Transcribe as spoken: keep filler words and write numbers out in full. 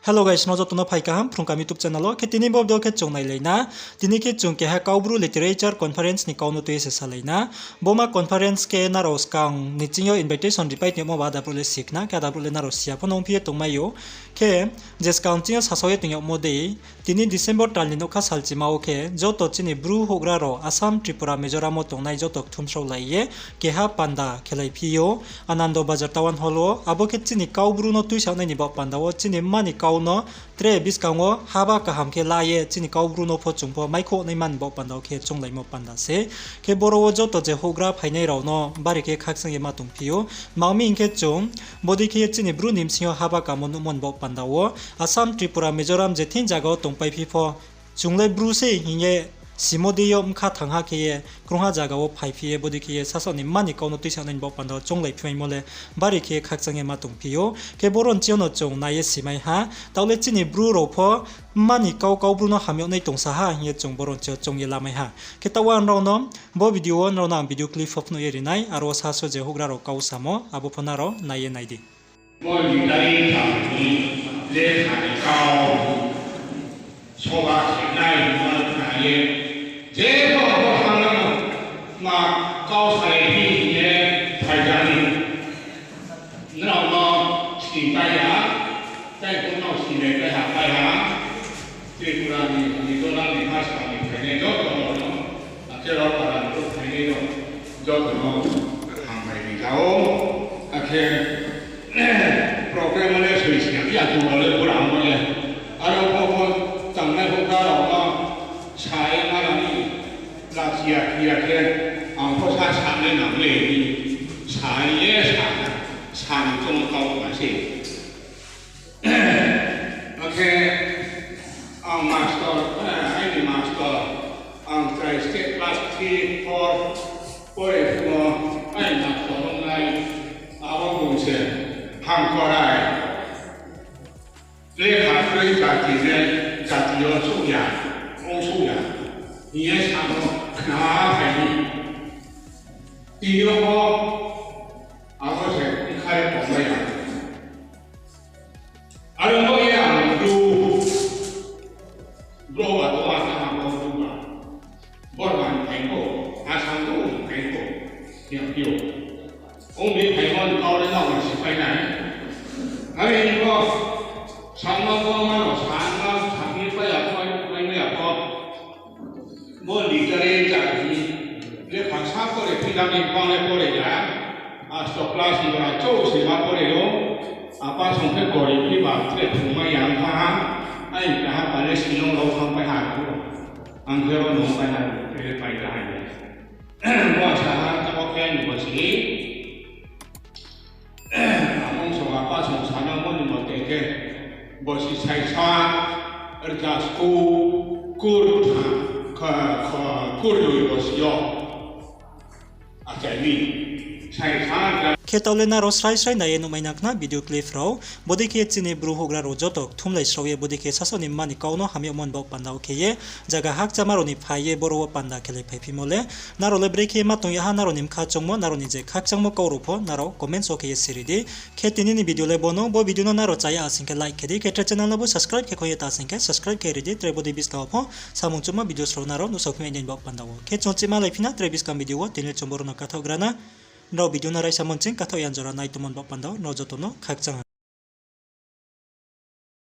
Hello guys, nrao joto no phai kaham Phrung Kaham YouTube channel wo. Khe tini bo video khe chung nailai na. Tini khe chung keha Kaubru Literature Conference ni kau no tui ye se salai na. Bo ma conference khe nrao skang ni ching yo invitation ripai tong yagmo ba ada brouh le si khna, khe ada brouh le nrao si ya pho no ongphi ye tongmai ou. Khe je skang ching yo sasao ye tong yagmo dei, tini December tal ni nougkha salchima wo khe joto chini Bru houhgra rao Assam, Tripura, Mizoram wo tongnai joto kthumsraolai ye keha panda khelai phi ou Anando Bazar Town Hall wo. Abo khe chini Kaubru no tuisanai ni baoh panda wo, chini mma ni kau no tre buskang wo haba kaham khe la ye chini Kaubru no pho chung pho maikhouh naima ni baoh panda wo khe chounglaimo panda se. Khe boro wo joto je houhgra phainai rao no bari khe khakchang ye ma tongphi ou. Tma hing khe chung bodei khe ye chini Bru ni bsing yo haba kaham nuhmo ni baoh panda wo Assam, Tripura, Mizoram je thing zaga wo tongpai phi pho, chung le Bru sei hing ye simo dei yo bkha thangha khe ye krungha zaga wo phaiphi ye bodei khe ye sasaoh ni mma ni kau no tuisanai ni baoh panda wo chounglai phimaimo le bari khe khakchang ye ma tongphi ou. Khe boro ni ching yo no chung nai ye simai ha, taoh le chini Bru rao pho mma ni kau Kaubru no hamyag nai tongsa ha hing ye chung boro ni ching yo choung ye lamai ha. Khe taoh wo nrao no bo video wo nrao no ang video clip pho phnuh ye ri nai, aro wo sasaoh je houhgra rao kau samo, abo pho nrao nai ye nai di. Bo literature ni lekha ni kau, soba khenai hingmo khna ye, je bo bo thanng no ma kau salai phi hing ye phaija ni. Nrao no sini pai ya, tai pho nrao sini pai ha, pai ha. Tripura ni, Mizoram ni, Assam ni phainai joto no, akhe Raopara ni phainai no, joto no hambai ri ja ou. Akhe program le soi si ya, ya chung rao le bura ong ye. Aro pho pho tangnai houhgra rao no sa ye ma ra ni, lachi ya, khi ya khe, ang pho sa sa nai nang le ni, sa ye sa, sa ni choung kau ma se. Akhe ang master, eh, aini master, ang chrai state class three, four pore phuh wo, aini master ongnai, abo bung se, Hamkorai, lekha kroi jati le, jati yo souh ya, ongsouh ya, hing ye samo khna phai ni. Tini yo pho, abo se bkha ye tongmai ya. Aro bo ye ang Bru, Bru ba tong a, tang a bo Bru ba. Borma ni phai pho, Assam Bru ni phai pho, hing phi ou. Ong mi phaimo ni kau le nrao no sipai nai. Are hing pho, sama bo ma no, sama, sami pai ya pho, pai ya pho. Bo literature ni lekha sa pore phi dami bang le pore ya. Asto class ni bora chouh se ma pore ou. Apa song khe gorib phi ba tre phungmai ya ongkha ha. Aini kaha ba le Shillong rao thanngpai ha. Ang khe ro nungpai ha, khe pai da ha. Bo sa ha, tabo khe aini bo si. Among song apa song sana mo ni mote khe, bosi saisa rja sku kur, kha, kha, kur lui bosi yo. Achai ni, saisa rja. Khe taoh le nrao srai srai nai ye nuhmai nang khna video clip rao. Bodei khe chini Bru houhgra rao joto kthumlai srao ye bodei khe sasaoh ni mma ni kau no hamyagmo ni baoh panda wo khe ye, zaga hakchama rao ni phai ye boro wo panda khelai phaiphimo le. Nrao le brekhe ma tong ya ha, nrao ni bkha choungmo, nrao ni je khakchangmo kau rao pho nrao comments wo khe ye siri di. Khe tini ni video le bo no, bo video no nrao chaya asing khe like khe di, khe tre channel no bo subscribe khe khoi ye ta asing khe subscribe khe ri di, tre bodei buskang wo pho samung chuma videos rao nrao nuhsao phi mai nai ni baoh panda wo. Khe chung chima lai phi na tre buskang video wo, tini chung boro no kathaoh gra na. Nrao video no raisa monching kathaoh yan jora nai tongmo ni baoh panda wo nrao joto no khakchang ha.